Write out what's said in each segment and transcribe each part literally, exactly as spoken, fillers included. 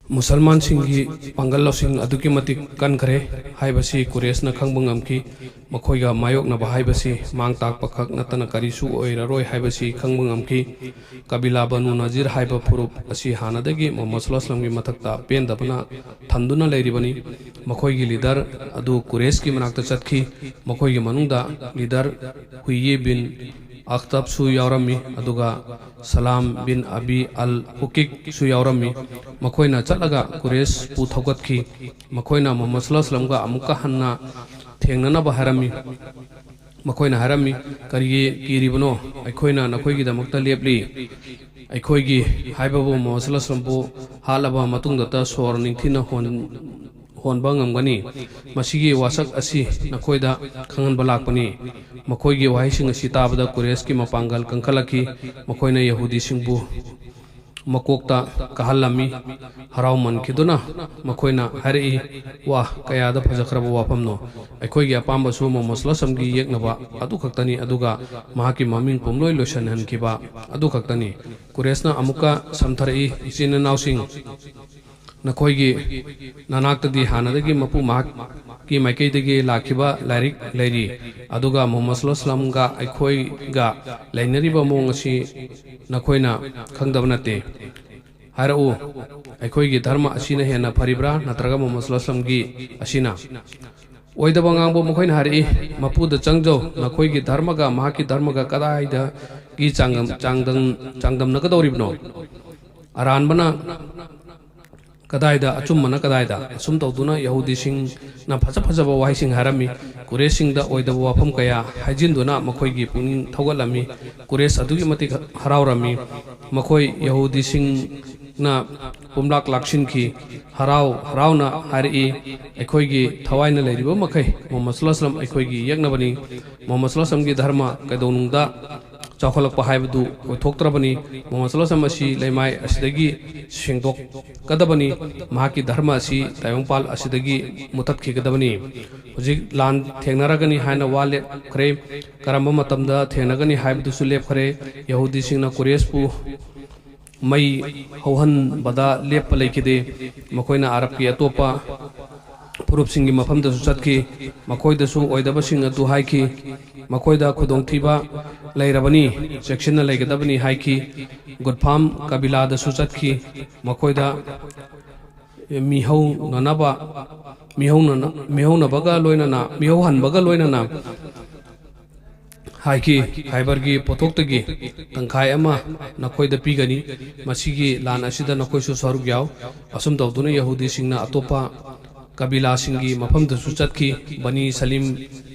ꯃꯨꯁꯜꯃꯥꯟꯁꯤꯡꯒꯤ ꯄꯥꯡꯒꯜ ꯂꯧꯁꯤꯡ ꯑꯗꯨꯛꯀꯤ ꯃꯇꯤꯛ ꯀꯟꯈ꯭ꯔꯦ ꯍꯥꯏꯕꯁꯤ ꯀꯨꯔꯦꯁꯅ ꯈꯪꯕ ꯉꯝꯈꯤ꯫ ꯃꯈꯣꯏꯒ ꯃꯥꯌꯣꯛꯅꯕ ꯍꯥꯏꯕꯁꯤ ꯃꯥꯡ ꯇꯥꯛꯄ ꯈꯛ ꯅꯠꯇꯅ ꯀꯔꯤꯁꯨ ꯑꯣꯏꯔꯔꯣꯏ ꯍꯥꯏꯕꯁꯤ ꯈꯪꯕ ꯉꯝꯈꯤ꯫ ꯀꯕꯤꯂꯥ ꯕꯅꯨ ꯅꯖꯤꯔ ꯍꯥꯏꯕ ꯐꯨꯔꯨꯞ ꯑꯁꯤ ꯍꯥꯟꯅꯗꯒꯤ ꯃꯨꯍꯝꯃꯗ ꯁꯜꯂꯜꯂꯥꯍꯨ ꯑꯂꯥꯏꯍꯤ ꯋꯥꯁꯜꯂꯝꯒꯤ ꯃꯊꯛꯇ ꯄꯦꯟꯗꯕꯅ ꯊꯟꯗꯨꯅ ꯂꯩꯔꯤꯕꯅꯤ꯫ ꯃꯈꯣꯏꯒꯤ ꯂꯤꯗꯔ ꯑꯗꯨ ꯀꯨꯔꯦꯁꯀꯤ ꯃꯅꯥꯛꯇ ꯆꯠꯈꯤ꯫ ꯃꯈꯣꯏꯒꯤ ꯃꯅꯨꯡꯗ ꯂꯤꯗꯔ ꯍꯨꯏꯌꯦ ꯕꯤꯟ ꯑꯈꯇꯕꯁꯨ ꯌꯥꯎꯔꯝꯃꯤ, ꯑꯗꯨꯒ ꯁꯂꯥꯝ ꯕꯤꯟ ꯑꯕꯤ ꯑꯜ ꯍꯨꯀꯤꯛꯁꯨ ꯌꯥꯎꯔꯝꯃꯤ꯫ ꯃꯈꯣꯏꯅ ꯆꯠꯂꯒ ꯀꯨꯔꯦꯁꯄꯨ ꯊꯧꯒꯠꯈꯤ꯫ ꯃꯈꯣꯏꯅ ꯃꯨꯍꯝꯃꯗ ꯁꯜꯂꯜꯂꯥꯍꯨ ꯑꯂꯥꯏꯍꯤ ꯋꯥꯁꯜꯂꯝꯒ ꯑꯃꯨꯛꯀ ꯍꯟꯅ ꯊꯦꯡꯅꯅꯕ ꯍꯥꯏꯔꯝꯃꯤ꯫ ꯃꯈꯣꯏꯅ ꯍꯥꯏꯔꯝꯃꯤ, "ꯀꯔꯤꯒꯤ ꯀꯤꯔꯤꯕꯅꯣ? ꯑꯩꯈꯣꯏꯅ ꯅꯈꯣꯏꯒꯤꯗꯃꯛꯇ ꯂꯦꯞꯂꯤ꯫ ꯑꯩꯈꯣꯏꯒꯤ ꯍꯥꯏꯕꯕꯨ ꯃꯨꯍꯝꯃꯗ ꯁꯜꯂꯜꯂꯥꯍꯨ ꯑꯂꯥꯏꯍꯤ ꯋꯥꯁꯜꯂꯝꯕꯨ ꯍꯥꯠꯂꯕ ꯃꯇꯨꯡꯗꯇ ꯁꯣꯔ ꯅꯤꯡꯊꯤꯅ ꯍꯣꯟ-, ꯍꯣꯟꯕ ꯉꯝꯒꯅꯤ꯫ ꯃꯁꯤꯒꯤ ꯋꯥꯁꯛ ꯑꯁꯤ ꯅꯈꯣꯏꯗ ꯈꯪꯍꯟꯕ ꯂꯥꯛꯄꯅꯤ꯫" ꯃꯈꯣꯏꯒꯤ ꯋꯥꯍꯩꯁꯤꯡ ꯑꯁꯤ ꯇꯥꯕꯗ ꯀꯨꯔꯦꯁꯀꯤ ꯃꯄꯥꯡꯒꯜ ꯀꯟꯈꯠꯂꯛꯈꯤ꯫ ꯃꯈꯣꯏꯅ ꯌꯍꯨꯗꯤꯁꯤꯡꯕꯨ ꯃꯀꯣꯛꯇ ꯀꯥꯍꯜꯂꯝꯃꯤ꯫ ꯍꯔꯥꯎꯃꯟꯈꯤꯗꯨꯅ ꯃꯈꯣꯏꯅ ꯍꯥꯏꯔꯛꯏ, "ꯋꯥ, ꯀꯌꯥꯗ ꯐꯖꯈ꯭ꯔꯕ ꯋꯥꯐꯝꯅꯣ! ꯑꯩꯈꯣꯏꯒꯤ ꯑꯄꯥꯝꯕꯁꯨ ꯃꯨꯍꯝꯃꯗ ꯁꯜꯂꯜꯂꯥꯍꯨ ꯑꯂꯥꯏꯍꯤ ꯋꯥꯁꯜꯂꯝꯒꯤ ꯌꯦꯛꯅꯕ ꯑꯗꯨ ꯈꯛꯇꯅꯤ, ꯑꯗꯨꯒ ꯃꯍꯥꯛꯀꯤ ꯃꯃꯤꯡ ꯄꯨꯝꯂꯣꯏ ꯂꯣꯏꯁꯤꯟꯍꯟꯈꯤꯕ ꯑꯗꯨ ꯈꯛꯇꯅꯤ꯫" ꯀꯨꯔꯦꯁꯅ ꯑꯃꯨꯛꯀ ꯁꯝꯊꯔꯛꯏ, "ꯏꯆꯤꯟ ꯏꯅꯥꯎꯁꯤꯡ, ꯅꯈꯣꯏꯒꯤ ꯅꯅꯥꯛꯇꯗꯤ ꯍꯥꯟꯅꯗꯒꯤ ꯃꯄꯨ ꯃꯍꯥꯛꯀꯤ ꯃꯥꯏꯀꯩꯗꯒꯤ ꯂꯥꯛꯈꯤꯕ ꯂꯥꯏꯔꯤꯛ ꯂꯩꯔꯤ, ꯑꯗꯨꯒ ꯃꯨꯍꯝꯃꯗ ꯁꯜꯂꯜꯂꯥꯍꯨ ꯑꯂꯥꯏꯍꯤ ꯋꯥꯁꯜꯂꯝꯒ ꯑꯩꯈꯣꯏꯒ ꯂꯩꯅꯔꯤꯕ ꯃꯑꯣꯡ ꯑꯁꯤ ꯅꯈꯣꯏꯅ ꯈꯪꯗꯕ ꯅꯠꯇꯦ꯫ ꯍꯥꯏꯔꯛꯎ, ꯑꯩꯈꯣꯏꯒꯤ ꯙꯔꯃ ꯑꯁꯤꯅ ꯍꯦꯟꯅ ꯐꯔꯤꯕ꯭ꯔꯥ, ꯅꯠꯇ꯭ꯔꯒ ꯃꯨꯍꯝꯃꯗ ꯁꯜꯂꯜꯂꯥꯍꯨ ꯑꯂꯥꯏꯍꯤ ꯋꯥꯁꯜꯂꯝꯒꯤ ꯑꯁꯤꯅ?" ꯑꯣꯏꯗꯕ ꯉꯥꯡꯕ ꯃꯈꯣꯏꯅ ꯍꯥꯏꯔꯛꯏ, "ꯃꯄꯨꯗ ꯆꯪꯖꯧ, ꯅꯈꯣꯏꯒꯤ ꯙꯔꯃꯒ ꯃꯍꯥꯛꯀꯤ ꯙꯔꯃꯒ ꯀꯗꯥꯏꯗꯒꯤ ꯆꯥꯡꯗꯝ-, ꯆꯥꯡꯗꯝ-, ꯆꯥꯡꯗꯝꯅꯒꯗꯧꯔꯤꯕꯅꯣ? ꯑꯔꯥꯟꯕꯅ ꯀꯗꯥꯏꯗ, ꯑꯆꯨꯝꯕꯅ ꯀꯗꯥꯏꯗ?" ꯑꯁꯨꯝ ꯇꯧꯗꯨꯅ ꯌꯍꯨꯗꯤꯁꯤꯡꯅ ꯐꯖ ꯐꯖꯕ ꯋꯥꯍꯩꯁꯤꯡ ꯍꯥꯏꯔꯝꯃꯤ꯫ ꯀꯨꯔꯦꯁꯁꯤꯡꯗ ꯑꯣꯏꯗꯕ ꯋꯥꯐꯝ ꯀꯌꯥ ꯍꯥꯏꯖꯤꯟꯗꯨꯅ ꯃꯈꯣꯏꯒꯤ ꯄꯨꯛꯅꯤꯡ ꯊꯧꯒꯠꯂꯝꯃꯤ꯫ ꯀꯨꯔꯦꯁ ꯑꯗꯨꯛꯀꯤ ꯃꯇꯤꯛ ꯍꯔꯥꯎꯔꯝꯃꯤ꯫ ꯃꯈꯣꯏ ꯌꯍꯨꯗꯤꯁꯤꯡꯅ ꯄꯨꯝꯂꯥꯛ ꯂꯥꯛꯁꯤꯟꯈꯤ꯫ ꯍꯔꯥꯎ ꯍꯔꯥꯎꯅ ꯍꯥꯏꯔꯛꯏ, "ꯑꯩꯈꯣꯏꯒꯤ ꯊꯋꯥꯏꯅ ꯂꯩꯔꯤꯕ ꯃꯈꯩ ꯃꯨꯍꯝꯃꯗ ꯁꯜꯂꯜꯂꯥꯍꯨ ꯑꯂꯥꯏꯍꯤ ꯋꯥꯁꯜꯂꯝ ꯑꯩꯈꯣꯏꯒꯤ ꯌꯦꯛꯅꯕꯅꯤ꯫ ꯃꯨꯍꯝꯃꯗ ꯁꯜꯂꯜꯂꯥꯍꯨ ꯑꯂꯥꯏꯍꯤ ꯋꯥꯁꯜꯂꯝꯒꯤ ꯙꯔꯃ ꯀꯩꯗꯧꯅꯨꯡꯗ ꯆꯥꯎꯈꯠꯂꯛꯄ ꯍꯥꯏꯕꯗꯨ ꯑꯣꯏꯊꯣꯛꯇ꯭ꯔꯕꯅꯤ꯫ ꯃꯨꯍꯝꯃꯗ ꯁꯜꯂꯜꯂꯥꯍꯨ ꯑꯂꯥꯏꯍꯤ ꯋꯥꯁꯜꯂꯝ ꯑꯁꯤ ꯂꯩꯃꯥꯏ ꯑꯁꯤꯗꯒꯤ ꯁꯦꯡꯗꯣꯛꯀꯗꯕꯅꯤ꯫ ꯃꯍꯥꯛꯀꯤ ꯙꯔꯃ ꯑꯁꯤ ꯇꯥꯏꯕꯪꯄꯥꯜ ꯑꯁꯤꯗꯒꯤ ꯃꯨꯊꯠꯈꯤꯒꯗꯕꯅꯤ꯫ ꯍꯧꯖꯤꯛ ꯂꯥꯟ ꯊꯦꯡꯅꯔꯒꯅꯤ ꯍꯥꯏꯅ ꯋꯥ ꯂꯦꯞꯈ꯭ꯔꯦ꯫ ꯀꯔꯝꯕ ꯃꯇꯝꯗ ꯊꯦꯡꯅꯒꯅꯤ ꯍꯥꯏꯕꯗꯨꯁꯨ ꯂꯦꯞꯈ꯭ꯔꯦ꯫ ꯌꯍꯨꯗꯤꯁꯤꯡꯅ ꯀꯨꯔꯦꯁꯄꯨ ꯃꯩ ꯍꯧꯍꯟꯕꯗ ꯂꯦꯞꯄ ꯂꯩꯈꯤꯗꯦ꯫ ꯃꯈꯣꯏꯅ ꯑꯔꯕꯀꯤ ꯑꯇꯣꯞꯄ ꯐꯨꯔꯨꯞꯁꯤꯡꯒꯤ ꯃꯐꯝꯗꯁꯨ ꯆꯠꯈꯤ꯫ ꯃꯈꯣꯏꯗꯁꯨ ꯑꯣꯏꯗꯕꯁꯤꯡ ꯑꯗꯨ ꯍꯥꯏꯈꯤ꯫ ꯃꯈꯣꯏꯗ ꯈꯨꯗꯣꯡꯊꯤꯕ ꯂꯩꯔꯕꯅꯤ, ꯆꯦꯛꯁꯤꯟꯅ ꯂꯩꯒꯗꯕꯅꯤ ꯍꯥꯏꯈꯤ꯫ ꯒꯨꯠꯐꯥꯝ ꯀꯕꯤꯂꯥꯗꯁꯨ ꯆꯠꯈꯤ꯫ ꯃꯈꯣꯏꯗ ꯃꯤꯍꯧꯅꯅꯕ, ꯃꯤꯍꯧꯅꯅ-, ꯃꯤꯍꯧꯅꯕꯒ ꯂꯣꯏꯅꯅ, ꯃꯤꯍꯧꯍꯟꯕꯒ ꯂꯣꯏꯅꯅ ꯍꯥꯏꯈꯤ, "ꯈꯥꯏꯕꯔꯒꯤ ꯄꯣꯠꯊꯣꯛꯇꯒꯤ ꯇꯪꯈꯥꯏ ꯑꯃ ꯅꯈꯣꯏꯗ ꯄꯤꯒꯅꯤ꯫ ꯃꯁꯤꯒꯤ ꯂꯥꯟ ꯑꯁꯤꯗ ꯅꯈꯣꯏꯁꯨ ꯁꯔꯨꯛ ꯌꯥꯎ꯫" ꯑꯁꯨꯝ ꯇꯧꯗꯨꯅ ꯌꯍꯨꯗꯤꯁꯤꯡꯅ ꯑꯇꯣꯞꯄ ꯀꯕꯤꯂꯥꯁꯤꯡꯒꯤ ꯃꯐꯝꯗꯁꯨ ꯆꯠꯈꯤ꯫ ꯕꯅꯤ ꯁꯂꯤꯝ,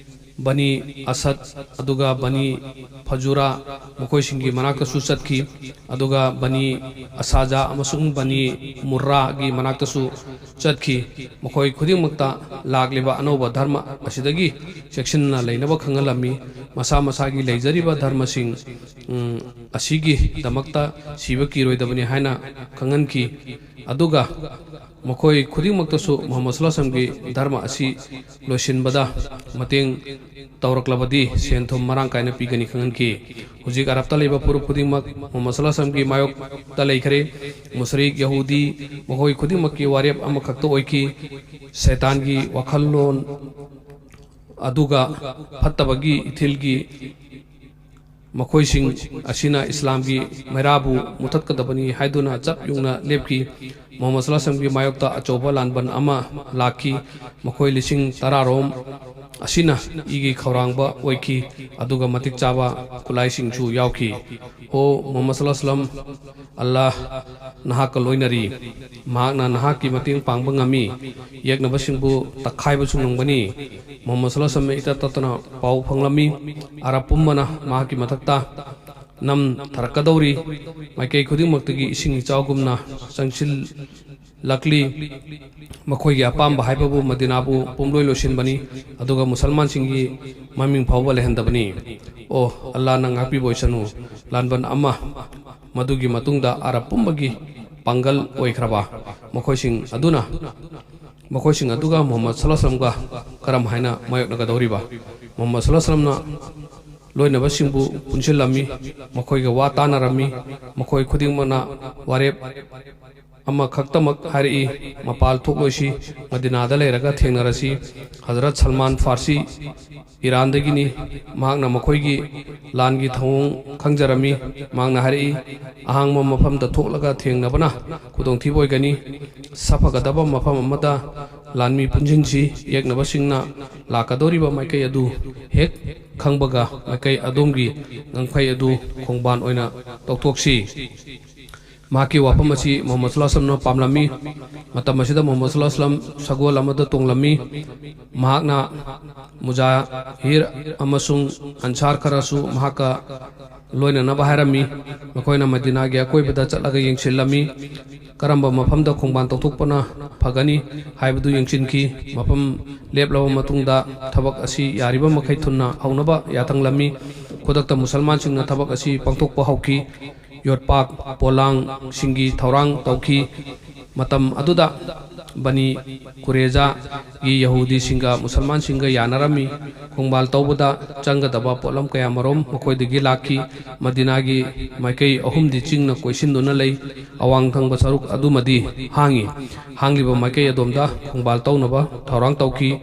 ꯕꯅꯤ ꯑꯁꯗ, ꯑꯗꯨꯒ ꯕꯅꯤ ꯐꯖꯨꯔꯥ, ꯃꯈꯣꯏꯁꯤꯡꯒꯤ ꯃꯅꯥꯛꯇꯁꯨ ꯆꯠꯈꯤ꯫ ꯑꯗꯨꯒ ꯕꯅꯤ ꯑꯁꯥꯖꯥ ꯑꯃꯁꯨꯡ ꯕꯅꯤ ꯃꯨꯔꯔꯥꯒꯤ ꯃꯅꯥꯛꯇꯁꯨ ꯆꯠꯈꯤ꯫ ꯃꯈꯣꯏ ꯈꯨꯗꯤꯡꯃꯛꯇ ꯂꯥꯛꯂꯤꯕ ꯑꯅꯧꯕ ꯙꯔꯃ ꯑꯁꯤꯗꯒꯤ ꯆꯦꯛꯁꯤꯟꯅ ꯂꯩꯅꯕ ꯈꯪꯍꯜꯂꯝꯃꯤ꯫ ꯃꯁꯥ ꯃꯁꯥꯒꯤ ꯂꯩꯖꯔꯤꯕ ꯙꯔꯃꯁꯤꯡ, ꯎꯝ, ꯑꯁꯤꯒꯤꯗꯃꯛꯇ ꯁꯤꯕ ꯀꯤꯔꯣꯏꯗꯕꯅꯤ ꯍꯥꯏꯅ ꯈꯪꯍꯟꯈꯤ꯫ ꯑꯗꯨꯒ ꯃꯈꯣꯏ ꯈꯨꯗꯤꯡꯃꯛꯇꯁꯨ ꯃꯨꯍꯝꯃꯗ ꯁꯜꯂꯜꯂꯥꯍꯨ ꯑꯂꯥꯏꯍꯤ ꯋꯥꯁꯜꯂꯝꯒꯤ ꯙꯔꯃ ꯑꯁꯤ ꯂꯣꯏꯁꯤꯟꯕꯗ ꯃꯇꯦꯡ ꯇꯧꯔꯛꯂꯕꯗꯤ ꯁꯦꯟ ꯊꯨꯝ ꯃꯔꯥꯡ ꯀꯥꯏꯅ ꯄꯤꯒꯅꯤ ꯈꯪꯍꯟꯈꯤ꯫ ꯍꯧꯖꯤꯛ ꯑꯔꯕꯇ ꯂꯩꯕ ꯐꯨꯔꯨꯞ ꯈꯨꯗꯤꯡꯃꯛ ꯃꯨꯍꯝꯃꯗ ꯁꯜꯂꯜꯂꯥꯍꯨ ꯑꯂꯥꯏꯍꯤ ꯋꯥꯁꯜꯂꯝꯒꯤ ꯃꯥꯌꯣꯛꯇ ꯂꯩꯈ꯭ꯔꯦ꯫ ꯃꯨꯁꯔꯤꯛ, ꯌꯍꯨꯗꯤ, ꯃꯈꯣꯏ ꯈꯨꯗꯤꯡꯃꯛꯀꯤ ꯋꯥꯔꯦꯞ ꯑꯃꯈꯛꯇ ꯑꯣꯏꯈꯤ꯫ ꯁꯩꯇꯥꯟꯒꯤ ꯋꯥꯈꯜꯂꯣꯟ ꯑꯗꯨꯒ ꯐꯠꯇꯕꯒꯤ ꯏꯊꯤꯜꯒꯤ ꯃꯈꯣꯏꯁꯤꯡ ꯑꯁꯤꯅ ꯏꯁꯂꯥꯝꯒꯤ ꯃꯩꯔꯥꯕꯨ ꯃꯨꯊꯠꯀꯗꯕꯅꯤ ꯍꯥꯏꯗꯨꯅ ꯆꯞ ꯌꯨꯡꯅ ꯂꯦꯞꯈꯤ꯫ ꯃꯨꯍꯝꯃꯗ ꯁꯜꯂꯜꯂꯥꯍꯨ ꯑꯂꯥꯏꯍꯤ ꯋꯥꯁꯜꯂꯝꯒꯤ ꯃꯥꯌꯣꯛꯇ ꯑꯆꯧꯕ ꯂꯥꯟꯕꯟ ꯑꯃ ꯂꯥꯛꯈꯤ꯫ ꯃꯈꯣꯏ ꯂꯤꯁꯤꯡ ꯇꯔꯥꯔꯣꯝ ꯑꯁꯤꯅ ꯏꯒꯤ ꯈꯧꯔꯥꯡꯕ ꯑꯣꯏꯈꯤ, ꯑꯗꯨꯒ ꯃꯇꯤꯛ ꯆꯥꯕ ꯈꯨꯠꯂꯥꯏꯁꯤꯡꯁꯨ ꯌꯥꯎꯈꯤ꯫ "ꯑꯣ ꯃꯨꯍꯝꯃꯗ ꯁꯜꯂꯜꯂꯥꯍꯨ ꯑꯂꯥꯏꯍꯤ ꯋꯥꯁꯜꯂꯝ, ꯑꯜꯂꯥꯍ ꯅꯍꯥꯛꯀ ꯂꯣꯏꯅꯔꯤ꯫ ꯃꯍꯥꯛꯅ ꯅꯍꯥꯛꯀꯤ ꯃꯇꯦꯡ ꯄꯥꯡꯕ ꯉꯝꯃꯤ꯫ ꯌꯦꯛꯅꯕꯁꯤꯡꯕꯨ ꯇꯛꯈꯥꯏꯕꯁꯨ ꯉꯝꯒꯅꯤ꯫" ꯃꯨꯍꯝꯃꯗ ꯁꯜꯂꯜꯂꯥꯍꯨ ꯑꯂꯥꯏꯍꯤ ꯋꯥꯁꯜꯂꯝ ꯏꯇꯠ ꯇꯠꯇꯅ ꯄꯥꯎ ꯐꯪꯂꯝꯃꯤ꯫ ꯑꯔꯕ ꯄꯨꯝꯕꯅ ꯃꯍꯥꯛꯀꯤ ꯃꯊꯛꯇ ꯅꯝꯊꯔꯛꯀꯗꯧꯔꯤ꯫ ꯃꯥꯏꯀꯩ ꯈꯨꯗꯤꯡꯃꯛꯇꯒꯤ ꯏꯁꯤꯡ ꯏꯆꯥꯎꯒꯨꯝꯅ ꯆꯪꯁꯤꯜꯂꯛꯂꯤ꯫ ꯃꯈꯣꯏꯒꯤ ꯑꯄꯥꯝꯕ ꯍꯥꯏꯕꯕꯨ ꯃꯗꯤꯅꯥꯕꯨ ꯄꯨꯝꯂꯣꯏ ꯂꯣꯏꯁꯤꯟꯕꯅꯤ, ꯑꯗꯨꯒ ꯃꯨꯁꯜꯃꯥꯟꯁꯤꯡꯒꯤ ꯃꯃꯤꯡ ꯐꯥꯎꯕ ꯂꯩꯍꯟꯗꯕꯅꯤ꯫ ꯑꯣ ꯑꯜꯂꯥꯍꯅ ꯉꯥꯛꯄꯤꯕ ꯑꯣꯏꯁꯅꯨ꯫ ꯂꯥꯟꯕꯟ ꯑꯃ, ꯃꯗꯨꯒꯤ ꯃꯇꯨꯡꯗ ꯑꯔꯕ ꯄꯨꯝꯕꯒꯤ ꯄꯥꯡꯒꯜ ꯑꯣꯏꯈ꯭ꯔꯕ ꯃꯈꯣꯏꯁꯤꯡ ꯑꯗꯨꯅ, ꯃꯈꯣꯏꯁꯤꯡ ꯑꯗꯨꯒ ꯃꯨꯍꯝꯃꯗ ꯁꯜꯂꯜꯂꯥꯍꯨ ꯑꯂꯥꯏꯍꯤ ꯋꯥꯁꯜꯂꯝꯒ ꯀꯔꯝ ꯍꯥꯏꯅ ꯃꯥꯌꯣꯛꯅꯒꯗꯧꯔꯤꯕ? ꯃꯨꯍꯝꯃꯗ ꯁꯜꯂꯜꯂꯥꯍꯨ ꯑꯂꯥꯏꯍꯤ ꯋꯥꯁꯜꯂꯝꯅ ꯂꯣꯏꯅꯕꯁꯤꯡꯕꯨ ꯄꯨꯟꯁꯤꯜꯂꯝꯃꯤ꯫ ꯃꯈꯣꯏꯒ ꯋꯥ ꯇꯥꯅꯔꯝꯃꯤ꯫ ꯃꯈꯣꯏ ꯈꯨꯗꯤꯡꯃꯛꯅ ꯋꯥꯔꯦꯞ ꯑꯃꯈꯛꯇꯃꯛ ꯍꯥꯏꯔꯛꯏ, "ꯃꯄꯥꯜ ꯊꯣꯛꯂꯣꯏꯁꯤ, ꯃꯗꯤꯅꯥꯗ ꯂꯩꯔꯒ ꯊꯦꯡꯅꯔꯁꯤ"꯫ ꯍꯖꯔꯠ ꯁꯜꯃꯥꯟ ꯐꯥꯔꯁꯤ ꯏꯔꯥꯟꯗꯒꯤꯅꯤ꯫ ꯃꯍꯥꯛꯅ ꯃꯈꯣꯏꯒꯤ ꯂꯥꯟꯒꯤ ꯊꯧꯑꯣꯡ ꯈꯪꯖꯔꯝꯃꯤ꯫ ꯃꯍꯥꯛꯅ ꯍꯥꯏꯔꯛꯏ, "ꯑꯍꯥꯡꯕ ꯃꯐꯝꯗ ꯊꯣꯛꯂꯒ ꯊꯦꯡꯅꯕꯅ ꯈꯨꯗꯣꯡꯊꯤꯕ ꯑꯣꯏꯒꯅꯤ꯫ ꯁꯥꯐꯒꯗꯕ ꯃꯐꯝ ꯑꯃꯗ ꯂꯥꯟꯃꯤ ꯄꯨꯟꯁꯤꯟꯁꯤ꯫ ꯌꯦꯛꯅꯕꯁꯤꯡꯅ ꯂꯥꯛꯀꯗꯧꯔꯤꯕ ꯃꯥꯏꯀꯩ ꯑꯗꯨ ꯍꯦꯛ ꯈꯪꯕꯒ ꯃꯥꯏꯀꯩ ꯑꯗꯣꯝꯒꯤ ꯉꯝꯈꯩ ꯑꯗꯨ ꯈꯣꯡꯕꯥꯟ ꯑꯣꯏꯅ ꯇꯧꯊꯣꯛꯁꯤ"꯫ ꯃꯍꯥꯛꯀꯤ ꯋꯥꯐꯝ ꯑꯁꯤ ꯃꯨꯍꯝꯃꯗ ꯁꯜꯂꯜꯂꯥꯍꯨ ꯑꯂꯩꯍꯤ ꯋꯁꯜꯂꯝꯅ ꯄꯥꯝꯂꯝꯃꯤ꯫ ꯃꯇꯝ ꯑꯁꯤꯗ ꯃꯨꯍꯝꯃꯗ ꯁꯜꯂꯜꯂꯥꯍꯨ ꯑꯂꯩꯍꯤ ꯋꯁꯜꯂꯝ ꯁꯒꯣꯜ ꯑꯃꯗ ꯇꯣꯡꯂꯝꯃꯤ꯫ ꯃꯍꯥꯛꯅ ꯃꯨꯖꯥꯍꯤꯔ ꯑꯃꯁꯨꯡ ꯑꯟꯁꯥꯔ ꯈꯔꯁꯨ ꯃꯍꯥꯛꯀ ꯂꯣꯏꯅꯅꯕ ꯍꯥꯏꯔꯝꯃꯤ꯫ ꯃꯈꯣꯏꯅ ꯃꯗꯤꯅꯥꯒꯤ ꯑꯀꯣꯏꯕꯗ ꯆꯠꯂꯒ ꯌꯦꯡꯁꯤꯜꯂꯝꯃꯤ꯫ ꯀꯔꯝꯕ ꯃꯐꯝꯗ ꯈꯣꯡꯕꯥꯟ ꯇꯧꯊꯣꯛꯄꯅ ꯐꯒꯅꯤ ꯍꯥꯏꯕꯗꯨ ꯌꯦꯡꯁꯤꯟꯈꯤ꯫ ꯃꯐꯝ ꯂꯦꯞꯂꯕ ꯃꯇꯨꯡꯗ ꯊꯕꯛ ꯑꯁꯤ ꯌꯥꯔꯤꯕ ꯃꯈꯩ ꯊꯨꯅ ꯍꯧꯅꯕ ꯌꯥꯊꯪꯂꯝꯃꯤ꯫ ꯈꯨꯗꯛꯇ ꯃꯨꯁꯜꯃꯥꯟꯁꯤꯡꯅ ꯊꯕꯛ ꯑꯁꯤ ꯄꯥꯡꯊꯣꯛꯄ ꯍꯧꯈꯤ꯫ ꯌꯣꯠꯄꯥꯛ ꯄꯣꯂꯥꯡꯁꯤꯡꯒꯤ ꯊꯧꯔꯥꯡ ꯇꯧꯈꯤ꯫ ꯃꯇꯝ ꯑꯗꯨꯗ ꯕꯅꯤ ꯀꯨꯔꯦꯖꯥꯒꯤ ꯌꯍꯨꯗꯤꯁꯤꯡꯒ ꯃꯨꯁꯜꯃꯥꯟꯁꯤꯡꯒ ꯌꯥꯅꯔꯝꯃꯤ꯫ ꯈꯣꯡꯕꯥꯜ ꯇꯧꯕꯗ ꯆꯪꯒꯗꯕ ꯄꯣꯠꯂꯝ ꯀꯌꯥꯃꯔꯨꯝ ꯃꯈꯣꯏꯗꯒꯤ ꯂꯥꯛꯈꯤ꯫ ꯃꯗꯤꯅꯥꯒꯤ ꯃꯥꯏꯀꯩ ꯑꯍꯨꯝꯗꯤ ꯆꯤꯡꯅ ꯀꯣꯏꯁꯤꯟꯗꯨꯅ ꯂꯩ꯫ ꯑꯋꯥꯡ ꯊꯪꯕ ꯁꯔꯨꯛ ꯑꯗꯨꯃꯗꯤ ꯍꯥꯡꯉꯤ꯫ ꯍꯥꯡꯂꯤꯕ ꯃꯥꯏꯀꯩ ꯑꯗꯣꯝꯗ ꯈꯣꯡꯕꯥꯜ ꯇꯧꯅꯕ ꯊꯧꯔꯥꯡ ꯇꯧꯈꯤ꯫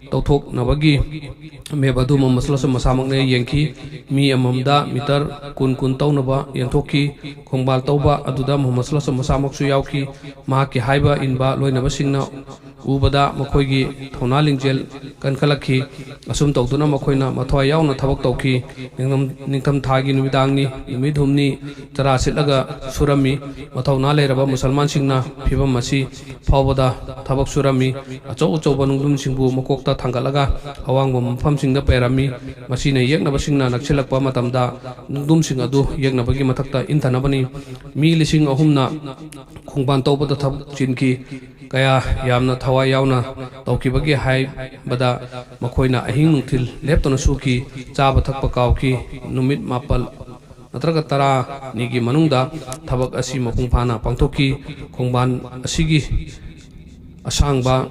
ꯇꯧꯊꯣꯛꯅꯕꯒꯤ ꯃꯦꯞ ꯑꯗꯨ ꯃꯨꯍꯝꯃꯗ ꯁꯜꯂꯜꯂꯥꯍꯨ ꯑꯂꯩꯍꯤ ꯋꯁꯜꯂꯝ ꯃꯁꯥꯃꯛꯅ ꯌꯦꯡꯈꯤ꯫ ꯃꯤ ꯑꯃꯃꯝꯗ ꯃꯤꯇꯔ ꯀꯨꯟ ꯀꯨꯟ ꯇꯧꯅꯕ ꯌꯦꯟꯊꯣꯛꯈꯤ꯫ ꯈꯣꯡꯕꯥꯜ ꯇꯧꯕ ꯑꯗꯨꯗ ꯃꯨꯍꯝꯃꯗ ꯁꯜꯂꯜꯂꯥꯍꯨ ꯑꯂꯩꯍꯤ ꯋꯁꯜꯂꯝ ꯃꯁꯥꯃꯛꯁꯨ ꯌꯥꯎꯈꯤ꯫ ꯃꯍꯥꯛꯀꯤ ꯍꯥꯏꯕ ꯏꯟꯕ ꯂꯣꯏꯅꯕꯁꯤꯡꯅ ꯎꯕꯗ ꯃꯈꯣꯏꯒꯤ ꯊꯧꯅꯥ ꯂꯤꯡꯖꯦꯜ ꯀꯟꯈꯠꯂꯛꯈꯤ꯫ ꯑꯁꯨꯝ ꯇꯧꯗꯨꯅ ꯃꯈꯣꯏꯅ ꯃꯊ꯭ꯋꯥꯏ ꯌꯥꯎꯅ ꯊꯕꯛ ꯇꯧꯈꯤ꯫ ꯅꯤꯡꯊꯝ-, ꯅꯤꯡꯊꯝꯊꯥꯒꯤ ꯅꯨꯃꯤꯗꯥꯡꯅꯤ꯫ ꯅꯨꯃꯤꯠ ꯍꯨꯝꯅꯤ ꯆꯔꯥ ꯁꯤꯠꯂꯒ ꯁꯨꯔꯝꯃꯤ꯫ ꯃꯊꯧꯅꯥ ꯂꯩꯔꯕ ꯃꯨꯁꯜꯃꯥꯟꯁꯤꯡꯅ ꯐꯤꯚꯝ ꯑꯁꯤ ꯐꯥꯎꯕꯗ ꯊꯕꯛ ꯁꯨꯔꯝꯃꯤ꯫ ꯑꯆꯧ ꯑꯆꯧꯕ ꯅꯨꯡꯗꯨꯝꯁꯤꯡꯕꯨ ꯃꯀꯣꯛꯇ ꯊꯥꯡꯒꯠꯂꯒ ꯑꯋꯥꯡꯕ ꯃꯐꯝꯁꯤꯡꯗ ꯄꯩꯔꯝꯃꯤ꯫ ꯃꯁꯤꯅ ꯌꯦꯛꯅꯕꯁꯤꯡꯅ ꯅꯛꯁꯤꯜꯂꯛꯄ ꯃꯇꯝꯗ ꯅꯨꯡꯗꯨꯝꯁꯤꯡ ꯑꯗꯨ ꯌꯦꯛꯅꯕꯒꯤ ꯃꯊꯛꯇ ꯏꯟꯊꯅꯕꯅꯤ꯫ ꯃꯤ ꯂꯤꯁꯤꯡ ꯑꯍꯨꯝꯅ ꯈꯣꯡꯕꯥꯟ ꯇꯧꯕꯗ ꯊꯕꯛ ꯆꯤꯟꯈꯤ꯫ ꯀꯌꯥ ꯌꯥꯝꯅ ꯊꯋꯥꯏ ꯌꯥꯎꯅ ꯇꯧꯈꯤꯕꯒꯦ ꯍꯥꯏꯕꯗ ꯃꯈꯣꯏꯅ ꯑꯍꯤꯡ ꯅꯨꯡꯊꯤꯜ ꯂꯦꯞꯇꯅ ꯁꯨꯈꯤ꯫ ꯆꯥꯕ ꯊꯛꯄ ꯀꯥꯎꯈꯤ꯫ ꯅꯨꯃꯤꯠ ꯃꯥꯄꯜ ꯅꯠꯇ꯭ꯔꯒ ꯇꯔꯥꯅꯤꯒꯤ ꯃꯅꯨꯡꯗ ꯊꯕꯛ ꯑꯁꯤ ꯃꯄꯨꯡ ꯐꯥꯅ ꯄꯥꯡꯊꯣꯛꯈꯤ꯫ ꯈꯣꯡꯕꯥꯟ ꯑꯁꯤꯒꯤ ꯑꯁꯥꯡꯕ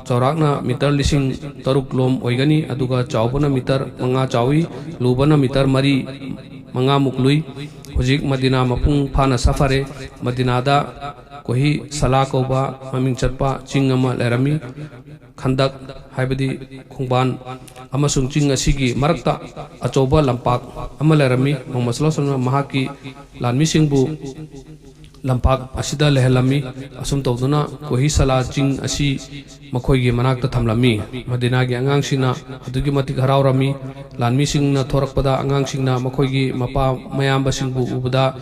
ꯆꯥꯎꯔꯥꯛꯅ ꯃꯤꯇꯔ ꯂꯤꯁꯤꯡ ꯇꯔꯨꯛ ꯂꯣꯝ ꯑꯣꯏꯒꯅꯤ, ꯑꯗꯨꯒ ꯆꯥꯎꯕꯅ ꯃꯤꯇꯔ ꯃꯉꯥ ꯆꯥꯎꯏ, ꯂꯨꯕꯅ ꯃꯤꯇꯔ ꯃꯔꯤ ꯃꯉꯥꯃꯨꯛ ꯂꯨꯏ꯫ ꯍꯧꯖꯤꯛ ꯃꯗꯤꯅꯥ ꯃꯄꯨꯡ ꯐꯥꯅ ꯁꯥꯐꯔꯦ꯫ ꯃꯗꯤꯅꯥꯗ ꯀꯣꯍꯤ ꯁꯂꯥ ꯀꯧꯕ ꯃꯃꯤꯡ ꯆꯠꯄ ꯆꯤꯡ ꯑꯃ ꯂꯩꯔꯝꯃꯤ꯫ ꯈꯟꯗꯛ ꯍꯥꯏꯕꯗꯤ ꯈꯣꯡꯕꯥꯟ ꯑꯃꯁꯨꯡ ꯆꯤꯡ ꯑꯁꯤꯒꯤ ꯃꯔꯛꯇ ꯑꯆꯧꯕ ꯂꯝꯄꯥꯛ ꯑꯃ ꯂꯩꯔꯝꯃꯤ꯫ ꯃꯨꯍꯝꯃꯗ ꯁꯜꯂꯜꯂꯥꯍꯨ ꯑꯂꯩꯍꯤ ꯋꯥꯁꯜꯂꯝꯅ ꯃꯍꯥꯛꯀꯤ ꯂꯥꯟꯃꯤꯁꯤꯡꯕꯨ ꯂꯝꯄꯥꯛ ꯑꯁꯤꯗ ꯂꯩꯍꯜꯂꯝꯃꯤ꯫ ꯑꯁꯨꯝ ꯇꯧꯗꯨꯅ ꯀꯣꯍꯤ ꯁꯂꯥ ꯆꯤꯡ ꯑꯁꯤ ꯃꯈꯣꯏꯒꯤ ꯃꯅꯥꯛꯇ ꯊꯝꯂꯝꯃꯤ꯫ ꯃꯗꯤꯅꯥꯒꯤ ꯑꯉꯥꯡꯁꯤꯡꯅ ꯑꯗꯨꯛꯀꯤ ꯃꯇꯤꯛ ꯍꯔꯥꯎꯔꯝꯃꯤ꯫ ꯂꯥꯟꯃꯤꯁꯤꯡꯅ ꯊꯣꯔꯛꯄꯗ ꯑꯉꯥꯡꯁꯤꯡꯅ ꯃꯈꯣꯏꯒꯤ ꯃꯄꯥ ꯃꯌꯥꯝꯕꯁꯤꯡꯕꯨ ꯎꯕꯗ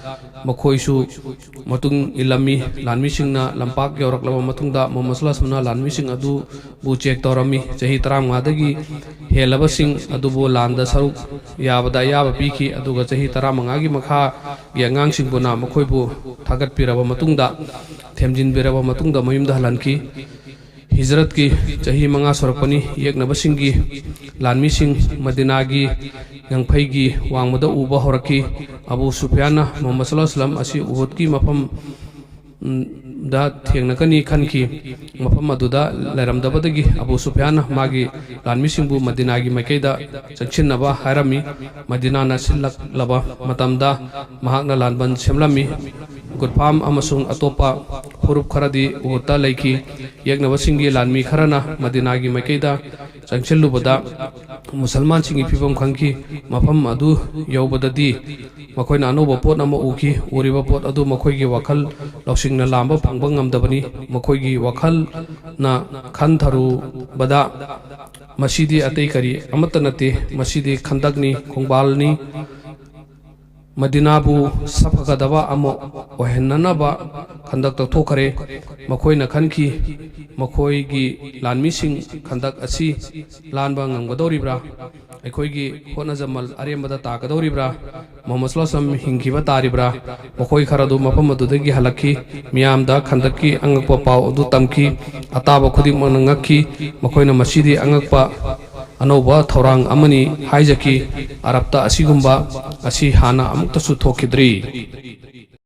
ꯃꯈꯣꯏꯁꯨ ꯃꯇꯨꯡ ꯏꯜꯂꯝꯃꯤ꯫ ꯂꯥꯟꯃꯤꯁꯤꯡꯅ ꯂꯝꯄꯥꯛ ꯌꯧꯔꯛꯂꯕ ꯃꯇꯨꯡꯗ ꯃꯨꯍꯝꯃꯗ ꯁꯜꯂꯜꯂꯥꯍꯨ ꯑꯂꯩꯍꯤ ꯋꯥꯁꯜꯂꯝꯅ ꯂꯥꯟꯃꯤꯁꯤꯡ ꯑꯗꯨꯕꯨ ꯆꯦꯛ ꯇꯧꯔꯝꯃꯤ꯫ ꯆꯍꯤ ꯇꯔꯥꯃꯉꯥꯗꯒꯤ ꯍꯦꯜꯂꯕꯁꯤꯡ ꯑꯗꯨꯕꯨ ꯂꯥꯟꯗ ꯁꯔꯨꯛ ꯌꯥꯕꯗ ꯑꯌꯥꯕ ꯄꯤꯈꯤ, ꯑꯗꯨꯒ ꯆꯍꯤ ꯇꯔꯥꯃꯉꯥꯒꯤ ꯃꯈꯥꯒꯤ ꯑꯉꯥꯡꯁꯤꯡꯕꯨꯅ ꯃꯈꯣꯏꯕꯨ ꯊꯥꯒꯠꯄꯤꯔꯕ ꯃꯇꯨꯡꯗ, ꯊꯦꯝꯖꯤꯟꯕꯤꯔꯕ ꯃꯇꯨꯡꯗ ꯃꯌꯨꯝꯗ ꯍꯜꯍꯟꯈꯤ꯫ ꯍꯤꯖꯔꯠꯀꯤ ꯆꯍꯤ ꯃꯉꯥ ꯁꯨꯔꯛꯄꯅꯤ꯫ ꯌꯦꯛꯅꯕꯁꯤꯡꯒꯤ ꯂꯥꯟꯃꯤꯁꯤꯡ ꯃꯗꯤꯅꯥꯒꯤ ꯉꯪꯐꯩꯒꯤ ꯋꯥꯡꯃꯗ ꯎꯕ ꯍꯧꯔꯛꯈꯤ꯫ ꯑꯕꯨ ꯁꯨꯐꯤꯌꯥꯟꯅ ꯃꯨꯍꯝꯃꯗ ꯁꯜꯂꯜꯂꯥꯍꯨ ꯑꯂꯩꯍꯤ ꯋꯥꯁꯜꯂꯝ ꯑꯁꯤ ꯎꯍꯨꯗꯀꯤ ꯃꯐꯝ ꯎꯝ, ꯗ ꯊꯦꯡꯅꯒꯅꯤ ꯈꯟꯈꯤ꯫ ꯃꯐꯝ ꯑꯗꯨꯗ ꯂꯩꯔꯝꯗꯕꯗꯒꯤ ꯑꯕꯨ ꯁꯨꯐꯤꯌꯥꯟꯅ ꯃꯥꯒꯤ ꯂꯥꯟꯃꯤꯁꯤꯡꯕꯨ ꯃꯗꯤꯅꯥꯒꯤ ꯃꯥꯏꯀꯩꯗ ꯆꯪꯁꯤꯟꯅꯕ ꯍꯥꯏꯔꯝꯃꯤ꯫ ꯃꯗꯤꯅꯥ ꯅꯛꯁꯤꯜꯂꯛꯂꯕ ꯃꯇꯝꯗ ꯃꯍꯥꯛꯅ ꯂꯥꯟꯕꯟ ꯁꯦꯝꯂꯝꯃꯤ꯫ ꯒꯨꯠꯐꯥꯝ ꯑꯃꯁꯨꯡ ꯑꯇꯣꯞꯄ ꯐꯨꯔꯨꯞ ꯈꯔꯗꯤ ꯎꯍꯨꯗꯇ ꯂꯩꯈꯤ꯫ ꯌꯦꯛꯅꯕꯁꯤꯡꯒꯤ ꯂꯥꯟꯃꯤ ꯈꯔꯅ ꯃꯗꯤꯅꯥꯒꯤ ꯃꯥꯏꯀꯩꯗ ꯆꯪꯁꯤꯜꯂꯨꯕꯗ ꯃꯨꯁꯜꯃꯥꯟꯁꯤꯡꯒꯤ ꯐꯤꯕꯝ ꯈꯪꯈꯤ꯫ ꯃꯐꯝ ꯑꯗꯨ ꯌꯧꯕꯗꯗꯤ ꯃꯈꯣꯏꯅ ꯑꯅꯧꯕ ꯄꯣꯠ ꯑꯃ ꯎꯈꯤ꯫ ꯎꯔꯤꯕ ꯄꯣꯠ ꯑꯗꯨ ꯃꯈꯣꯏꯒꯤ ꯋꯥꯈꯜ ꯂꯧꯁꯤꯡꯅ ꯂꯥꯝꯕ ꯐꯪꯕ ꯉꯝꯗꯕꯅꯤ꯫ ꯃꯈꯣꯏꯒꯤ ꯋꯥꯈꯜꯅ ꯈꯟꯊꯔꯨꯕꯗ, "ꯃꯁꯤꯗꯤ ꯑꯇꯩ ꯀꯔꯤ ꯑꯃꯠꯇ ꯅꯠꯇꯦ, ꯃꯁꯤꯗꯤ ꯈꯟꯗꯛꯅꯤ, ꯈꯣꯡꯕꯥꯜꯅꯤ꯫ ꯃꯗꯤꯅꯥꯕꯨ ꯁꯥꯐꯒꯗꯕ ꯑꯃ ꯑꯣꯏꯍꯟꯅꯅꯕ ꯈꯟꯗꯛ ꯇꯧꯊꯣꯛꯈ꯭ꯔꯦ"꯫ ꯃꯈꯣꯏꯅ ꯈꯟꯈꯤ, "ꯃꯈꯣꯏꯒꯤ ꯂꯥꯟꯃꯤꯁꯤꯡ ꯈꯟꯗꯛ ꯑꯁꯤ ꯂꯥꯟꯕ ꯉꯝꯒꯗꯧꯔꯤꯕ꯭ꯔꯥ? ꯑꯩꯈꯣꯏꯒꯤ ꯍꯣꯠꯅꯖꯃꯜ ꯑꯔꯦꯝꯕꯗ ꯇꯥꯒꯗꯧꯔꯤꯕ꯭ꯔꯥ? ꯃꯨꯍꯝꯃꯗ ꯁꯜꯂꯜꯂꯥꯍꯨ ꯑꯂꯩꯍꯤ ꯋꯥꯁꯜꯂꯝ ꯍꯤꯡꯈꯤꯕ ꯇꯥꯔꯤꯕ꯭ꯔꯥ?" ꯃꯈꯣꯏ ꯈꯔꯗꯨ ꯃꯐꯝ ꯑꯗꯨꯗꯒꯤ ꯍꯜꯂꯛꯈꯤ꯫ ꯃꯤꯌꯥꯝꯗ ꯈꯟꯗꯛꯀꯤ ꯑꯉꯛꯄ ꯄꯥꯎ ꯑꯗꯨ ꯇꯝꯈꯤ꯫ ꯑꯇꯥꯕ ꯈꯨꯗꯤꯡꯃꯛꯅ ꯉꯛꯈꯤ꯫ ꯃꯈꯣꯏꯅ "ꯃꯁꯤꯗꯤ ꯑꯉꯛꯄ ꯑꯅꯧꯕ ꯊꯧꯔꯥꯡ ꯑꯃꯅꯤ" ꯍꯥꯏꯖꯈꯤ꯫ ꯑꯔꯕꯇ ꯑꯁꯤꯒꯨꯝꯕ ꯑꯁꯤ ꯍꯥꯟꯅ ꯑꯃꯨꯛꯇꯁꯨ ꯊꯣꯛꯈꯤꯗ꯭ꯔꯤ꯫